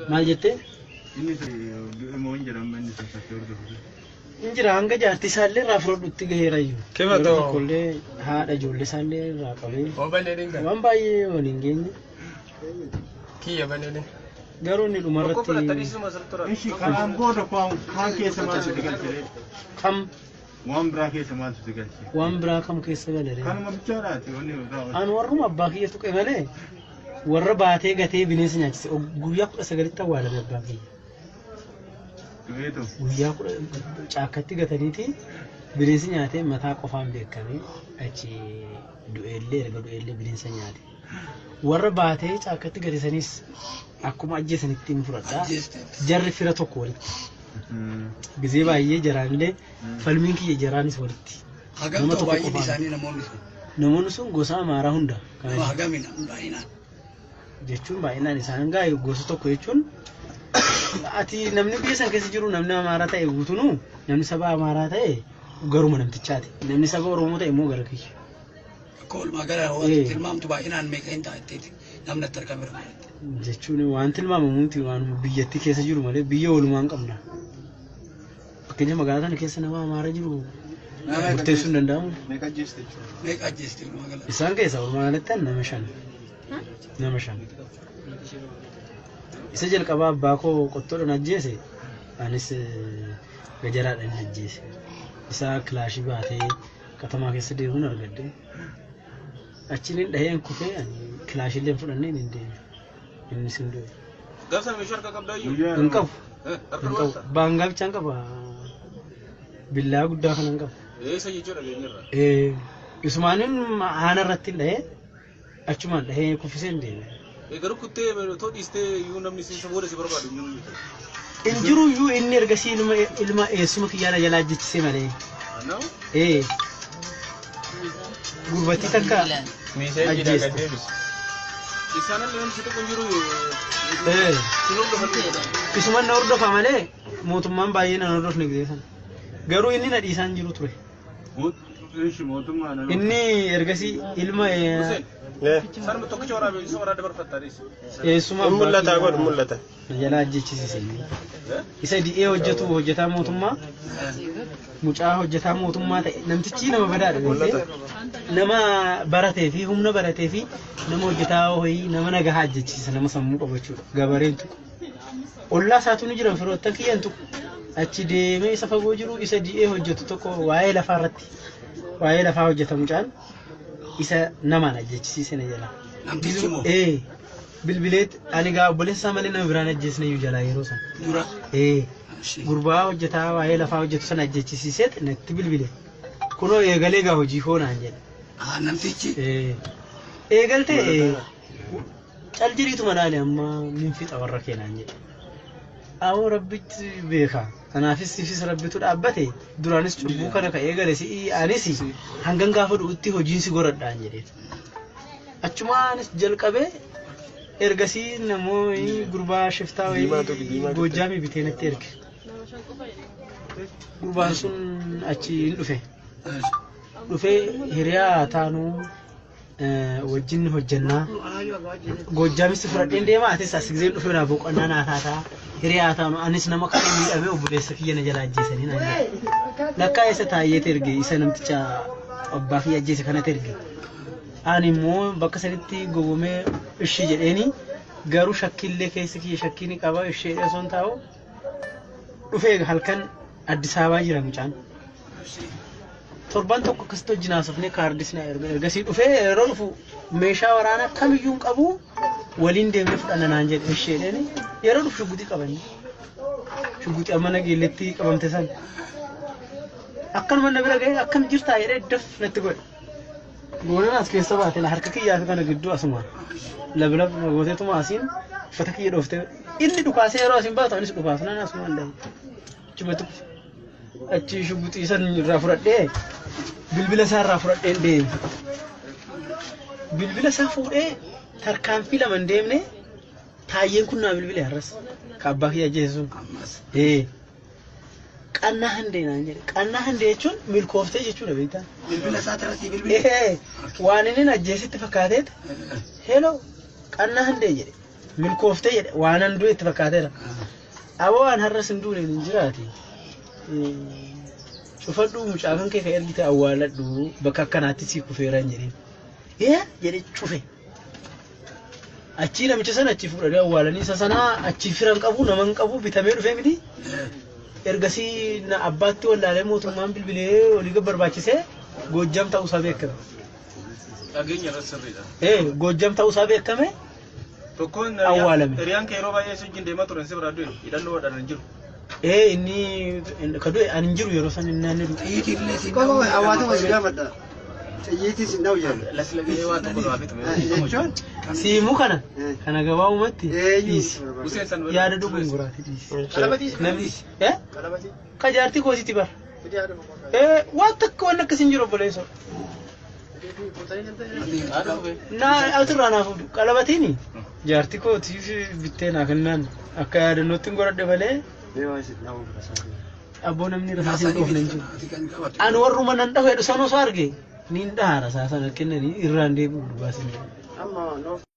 Maal jettee? Inni du'e moo hin jedhamu inni sassaabbee hordofu. Hin jira hanga jaartii isaallee irraa fudhadhutti gaheera iyyuu. Kima Yeroo ta'u? tokkollee haadha ijoollee isaallee irraa qabee Oo baneedin kan. waan baay'ee waliin geenye. Kiyya baneedin. Garuu inni dhumarratti Ishi kanaan booda kaan keessa maaltu si galche? kam Waan biraa keessa maaltu si galche? waan biraa kam keessa galere. Kanuma bichaadhaati wanni raawwatu. An warruma abbaa kiyya tuqe malee warra baatee gatee bineensa nyaachise guyyaa 19tti awwaalame abbaan kiyya. Du'eetu. Guyyaa kudha caakkatti gataniiti bineensi nyaatee mataa qofaan beekame achi du'eellee erga du'eellee bineensa nyaate. Warra baatee caakkatti gate sanis akkuma ajjeesanitti hin fudhadha. Jarri fira tokko walitti. Gizee baay'ee jaraanillee falmiin kiyya jaraanis walitti. Hagam Nama ta'u tokko baay'inni qofaan. isaanii namoonni sun? Namoonni sun gosa Amaaraa hunda. Kana Nama hagamina baay'inaan? jechuun baay'inaan isaan gaa gosa tokko jechuun ati namni biyya san keessa jiru namni Amaaraa ta'e guutunuu namni saba Amaaraa ta'e garuma namtichaati. Namni saba Oromoo ta'e immoo gara kiyya. Akka walumaa gala tilmaamtu baay'inaan meeqa hin ta'a jetteeti namni itti argame irratti? Jechuun waan tilmaamamuuti waan biyyattii keessa jiru malee biyya walumaan qabna. Fakkeenya magaalaa kana keessa nama Amaaraa jiru murteessuu hin danda'amu. Meeqa ajjeeste jechuudha? Meeqa ajjeeste walumaa gala? Isaan keessaa walumaa galatti nama shan. Nama shan. Isa jalqabaa abbaa koo qottoodhaan ajjeese anis gajaraadhaan ajjeese. Isa kilaashii baatee katamaa keessa deemuun argadde. Achiin hin dhaheen kufee ani kilaashiillee fudhannee hin deeme. Innis hin du'e. Gaafsan meeshaa harka qabdaa iyyuu? Guyyaa Hin qabu. Harka Hin qabu. duwwaata? Baangaa bichaan qaba. Billaa guddaa kana hin qabu. Eessa jechuudha geenyerra. Isumaanin haana irratti hin dhahee achumaan dhahee kuffisee hin deeme. Garuu kuttee too dhiistee iyyuu namni si booda si barbaadu hin jiru. Hin jiru iyyuu inni ergasii ilma eessuma kiyyaana jalaa ajjechisee malee. Anaa? Gurbattii takka Miiseejiidha ajjeeste. gad deebisi. Isaan illee namni si tokko hin jiru. Sin hordofan. Isuman na hordofa malee mootummaan baay'ee na hordofne gisee sana. Garuu inni na dhiisaan jiru ture. Ishi mootummaa nama. Inni ergasii ilma Hussein. Sanuma tokkicha waraabee isa waraabee dabarfattaa dhiisi. eessuma Hin abbaa mul'ata kiyyaa godhu mul'ata. na jalaa ajjechisiise inni. Isa di'ee hojjetu hojjetaa mootummaa mucaa hojjetaa mootummaa ta'e namtichi nama badaadha beektee nama baratee fi humna baratee fi nama hojjetaa hoyii nama nagahaa ajjechiisa nama sammuu qabu jechuudha. Gabareen tuqu. Ollaa isaatu ni jiran firoottan kiyyan tuqu. Achi deemee isa fagoo jiru isa di'ee hojjetu tokko waa'ee lafaa irratti waa'ee lafaa hojjeta mucaan isa namaan ajjechisiise na jalaa. Namtichi moo? Bilbileet ani gaa obboleessa isaa malee nama biraan ajjeesne iyyuu jalaa yeroo sana. Dura. Gurbaa hojjetaa waa'ee lafaa hojjetu sana ajjechisiiseet natti bilbile. Kunoo eegalee gaa hojii koo naan jedhe. Namtichi. Eegaltee cal jiriituma laale amma nin fixa warra kee naan jedhe. Awoo rabbitti beeka. Kanaafis sifis rabbitu dhaabbate duraanis cubbuu kana ka eegale si'i anis hangan gaafa du'utti hojiin si goradhaan jedhee. Achumaanis jalqabee ergasii namoonni gurbaa shiftaa wayii Goojjaamii bitee natti erge. Gurbaan sun achi hin dhufe. Dhufee hiriyaa taanuu wajjin hojjannaa. Goojjaamis fudhadheen deema atis as giseen dhufee naa boqonnaa naa taataa. Hiriyaa taanu anis nama kana miidhamee obboleessa kiyya na jalaa ajjeesanii naan jedhe. Lakkaa isa taayyeet erge isa namticha abbaa kiyya ajjeese kanatti erge. Ani immoo bakka sanitti gowwomee ishii jedheeni garuu shakkiillee keessa kiyya shakkii ni qaba ishee osoo hin taa'u dhufee halkan Addis Ababaa jira mucaan. Torban tokko akkasitti wajjin haasofnee kaardis na erga ergasii dhufee yeroo dhufu meeshaa waraanaa kamiyyuu hin qabu waliin deemnee fudhanna naan jedhe isheedheeni yeroo dhufu shugguxii qabanne. Shugguxii amma nageelletti qabamte san. Akkanuma na bira ga'ee akkam jirtaa jedhee daf natti godhe. Goonan as keessa baate harka kiyyaa fi kana gidduu asuma lablab gooteetuma asiin uffata kiyya dhooftee inni dhukaasee yeroo asiin baatu anis dhukaasu nan asumaan dhahe. Achumatti kufe. Achi shugguxii san irraa fudhadhee bilbila isaa irraa fudhadheen deeme. Bilbila isaa fuudhee tarkaanfii lama hin deemne taayyeen kun naa bilbile har'as. Ka abbaa kiyya ajjeese sun. Qannaa handee naan jedhe. Qannaa handee jechuun milkooftee jechuudha beektaa. Bilbila isaa irratti bilbile. Waan inni ajjeesitti fakkaateet heloo qannaa handee jedhe. Milkooftee jedhe waanan du'e itti fakkaateera. Aboo waan har'as hin duune hin jiraati. Cufadhuu mucaa kan kee kan ergite awwaaladhu bakka akkanaatti sii kufeera hin jedheen. Ee jedhe cufe. Achii namicha sana achi fuudhanii awwaalanii isa sanaa achi fira hin qabu nama hin qabu bitamee dhufee miti. Ergasii na abbaatti wallaalee mootummaan bilbilee olii gad barbaachisee Goojjam ta'uusaa beekame. Dhageenya irra sirriidha. Ee Goojjam ta'uusaa beekame. Tokkoon Awwaalame. Hiriyaan kee yeroo baay'ee si wajjin deemaa turan si biraa du'e hidhannoo hodhan hin jiru. Ee inni ka du'e ani hin jiru yeroo san inni naannoo du'e. Xiyyiitii illee siin Qofa hawaasa wal gaafadha. Xiyyiitii sin dha'u jedhu. Lasilagee waa tokko naa fixame. Jechuun Siimuu kana kana gabaabumatti eenyu dhiisi. Hussein san Yaada dhuguun goraati dhiisi. Qalabatii Namni ee Qalabatii. ka jaartii koositti bara. Fidii haadha boqonnaa. Ee waan takka waan akkas hin jiru obboleessoo. Naa asirraa naa fuudhu qalabatiini jaartii kootiif bittee naa kennaan akka yaadannootti hin godhadhe malee abboo namni rasaasa hin dhoofne hin jiru. Ani warruma nan dhahu jedhu sana osoo arge niin dhaha rasaasa na kennanii irraan deebi'u dhugaa sin jedhu. Amma noof.